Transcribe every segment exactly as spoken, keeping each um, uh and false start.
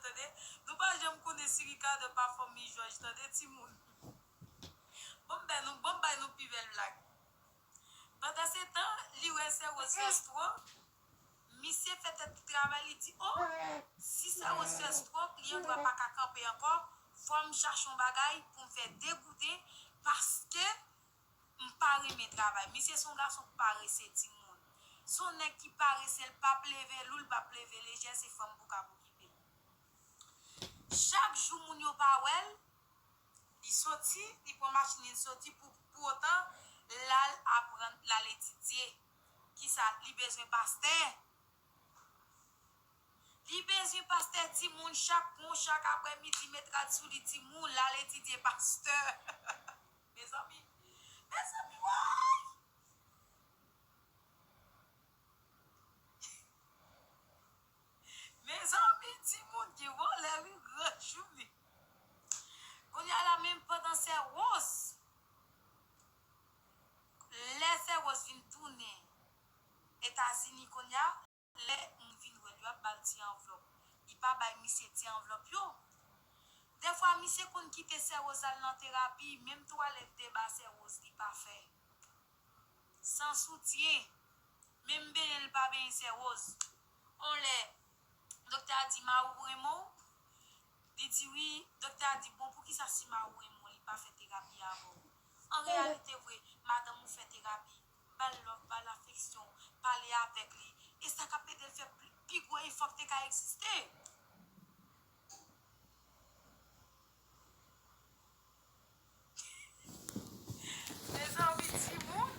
tande. Nou pa janm konnen si Ricardo pa fanmi Jòj, tande, timoun. Ban m bay nou, ban m bay nou pi bèl blag. Pandansetan, li wè Sè Rose fè stroke. Misye fè tèt li travay, li di, "O, si Sè Rose fè stroke, li andwa pa ka kanpe ankò, fò m chache yon bagay pou m fè degouden, paske m pa renmen travay." Misye se yon gason parese, timoun. Se yon nèg ki parese, l p ap leve lou, l p ap leve lejè, se fanm pou k ap okipe. Chak jou moun yo pa wè l, li soti, li pran machin li, li soti pou, pou otan, l al aprann, l al etidye. Kisa? Li bezwen pastè. Li bezwen pastè, timoun, chak kon, chak aprèmidi, met rad sou li, timoun, l al etidye pastè. Mezanmi, mezanmi, woy! Mezanmi, timoun, gen vòlè, wi, gran jounen. Kounye a la, menm pandan Sè Rose, lè Sè Rose vin tounen Etazini kounye a, lè moun vin wè l, yo ap ba l ti anvlòp. Li pa bay misye ti anvlòp yo. Dèfwa, misye konn kite Sè Rose al nan terapi, menm twalèt de ba Sè Rose, li pa fè. San soutyen. Menm benyen, li pa benyen Sè Rose. On lè, doktè a di, "Mari w renmen w?" Li di, "Wi." Doktè a di, "Bon, poukisa si mari w renmen w, li pa fè terapi avè w?" An reyalite vre, madanm ou fè terapi. Ba l love, ba l afeksyon, pale avèk li. E sa k ap ede l fè pli, pi gwo efò k te ka egziste. Mezanmi, timoun.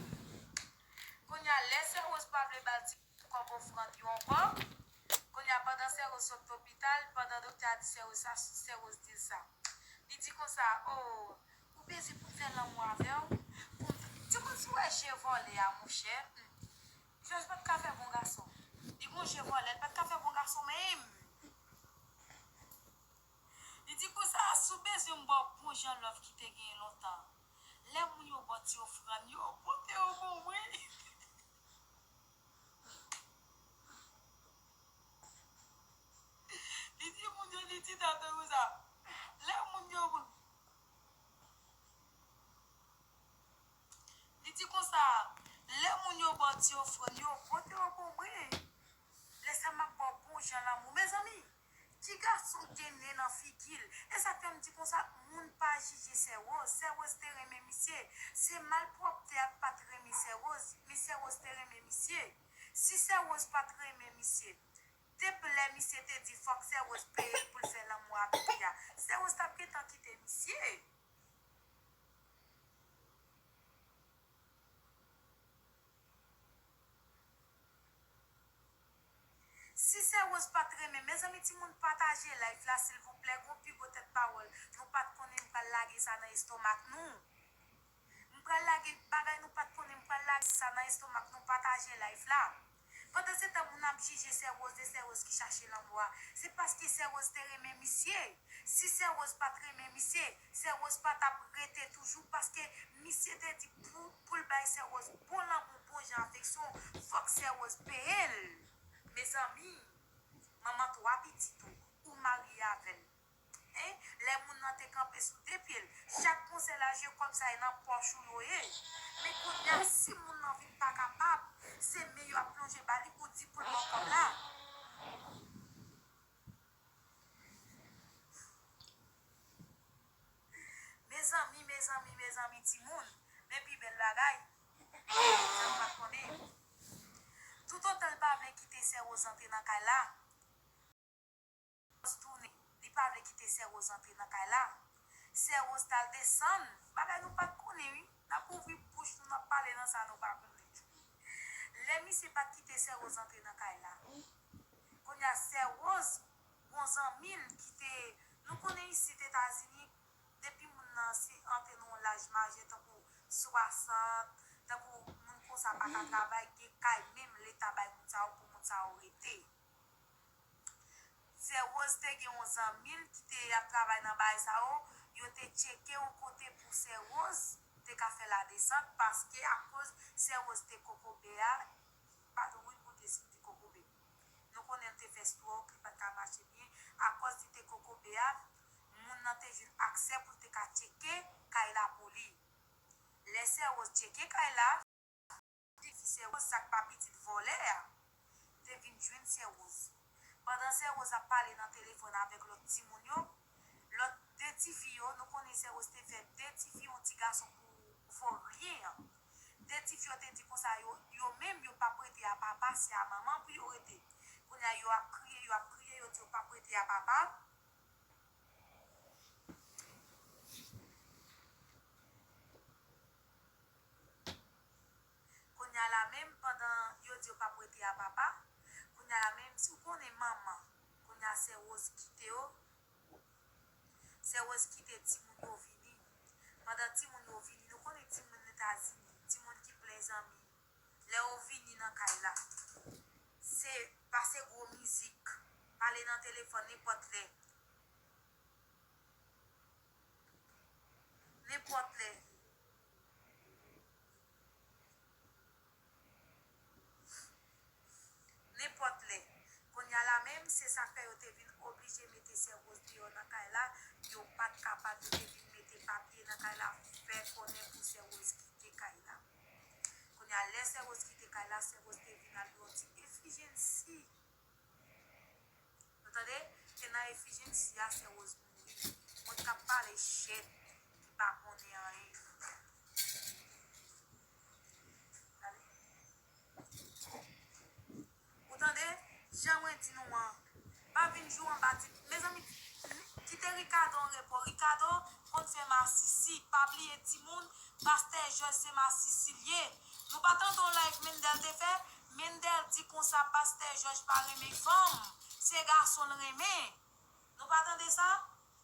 Kounye a, lè Sè Rose pa vle ba l ti kòb ofrann yo ankò, kounye a, pandan Sè Rose sot lopital, pandan doktè a di Sè Rose sa, Sè Rose di l sa. Li di konsa, "O, ou bezwen pou m fè lanmou avè w? Pou m fè," Timoun, si w wè je vòlè a, monchè, hmm, Jòj pa t ka fè bon gason. Li gon je vòlè, l pa t ka fè bon gason menm. Li di konsa, "Si w bezwen m ba w bon jan love ki te genyen lontan, lè moun yo ba w ti ofrann yo, pote yo ban mwen." Li di moun yo, li di tante konsa, lè moun yo, li di konsa, "Lè moun yo ba w ti ofrann yo, pote yo ban mwen. Lè sa m ap ba w bon jan lanmou." Mezanmi, ti gason gen nen nan figi l. E sa k fè m di konsa, moun pa jije Sè Rose. Sè Rose te renmen misye. Se malpwòpte a k pa t renmen Sè Rose, men Sè Rose te renmen misye. Si Sè Rose pa t renmen misye, depi lè misye te di fòk Sè Rose peye l pou l fè lanmou avèk li a, Sè Rose t ap gentan kite misye. Si Sè Rose pa t renmen, mezanmi, timoun, pataje live la, silvouplè. Gon pi gwo tèt pawòl nou pa t konnen, m pral lage sa nan estomak nou. M pral lage bagay nou pa t konnen, m pral lage sa nan estomak nou, pataje live la. Pandansetan, moun ap jije Sè Rose, de Sè Rose ki chache lanmou a. Se paske Sè Rose te renmen misye. Si Sè Rose pa t renmen misye, Sè Rose pa t ap rete toujou, paske misye te di pou, pou l bay Sè Rose bon lanmou, bon jan afeksyon, fòk Sè Rose peye l. Mezanmi, manman twa pitit ou, ou marye avè l. Hein? Lè moun nan te kanpe sou de pye l, chak konsèy la je kòb sa e nan pòch ou yo ye. Men kounye a, si moun nan vin pa kapab, se men yo ap plonje ba li pou di pou l ba w kòb la. Mezanmi, mezanmi, mezanmi, timoun, men pi bèl bagay. Sa m pa t konnen. Toutotan l pa vle kite Sè Rose antre nan kay la, Rose tounen. Li pa vle kite Sè Rose antre nan kay la. Sè Rose t al desann. Bagay nou pa t konnen, wi. N ap ouvri bouch nou, n ap pale nan sa nou pa konnen. Lè misye pa t kite Sè Rose antre nan kay la, kounye a Sè Rose, gon zanmi l ki te, nou konnen isit Etazini, depi moun nan si antre nan yon laj majè, tankou swasant, tankou moun konsa pa ka travay, gen kay menm Leta bay moun sa yo pou moun sa yo rete. Sè Rose te gen yon zanmi l ki te ap travay nan bagay sa yo, yo te tcheke yon kote pou Sè Rose te ka fè ladesant, paske akoz Sè Rose te kokobe a, padon wi pou te si m di kokobe. Nou konnen l te fè stroke, li pa t ka mache byen, akòz li te te jwenn aksè pou l te ka tcheke kay la pou li. Lè Sè Woz tcheke kay la, di fi Sè Woz sa k pa pitit vòlè a te vin jwenn Sè Woz. Pandan Sè Woz ap pale nan telefòn avèk lòt timoun yo, lòt de tifi yo, nou konnen Sè Woz te fè de tifi yon ti gason pou vòryen an. De tifi yo te di konsa yo, yo menm yo p ap rete a papa, se a manman pou yo rete. Kounye a yo ap kriye, yo ap kriye, yo di yo p ap rete a papa. Kounye a la menm, pandan yo di yo p ap rete a papa, kounye a la menm, si w konnen manman, kounye a Sè Woz kite yo, Sè Woz kite timoun yo vini. Pandan timoun yo vini, nou konnen timoun Etazini, timoun ki plen zanmi. Lè yo vini nan kay la, se pase gwo mizik, pale nan telefòn nenpòt lè. Nenpòt lè. Nenpòt lè. Kounye a la menm, se sa k fè yo te vin oblije mete Sè Woz deyò nan kay la. Yo pa t kapab, yo te vin mete papye nan kay la, fè konnen pou Sè Woz kite kay la. Kounye a, lè Sè Woz kite kay la, Sè Woz te vin al yon ti efijensi. Nou tande? E nan efijensi a, Sè Woz mouri. Moun k ap pale chèt, ki pa konnen anyen. Ou tande? Jan mwen di nou an, pa vin jou anba di, mezanmi, kite Ricardo an repo. Ricardo konn fè masisi. Pa bliye timoun, Pastè Jòj se masisi l ye. Nou pa tande yon live Mendel te fè? Mendel di konsa Pastè Jòj pa renmen fanm, se gason l renmen. Nou pa tande sa?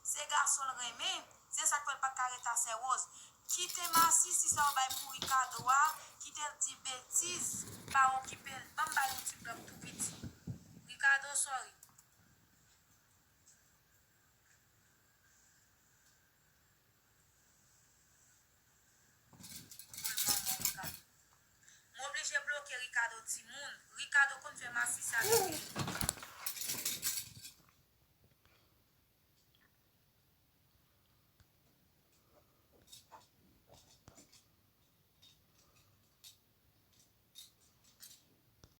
Se gason l renmen. Se sa k fè l pa t ka ret a Sè Woz. Kite masisi sa w bay pou Ricardo a, kite l di betiz, pa okipe l. Ban m bay yon ti blòf tou piti. Ricardo, sorry. Boul manman w, Ricardo. M oblije bloke Ricardo timoun. Ricardo konn fè masisi avèk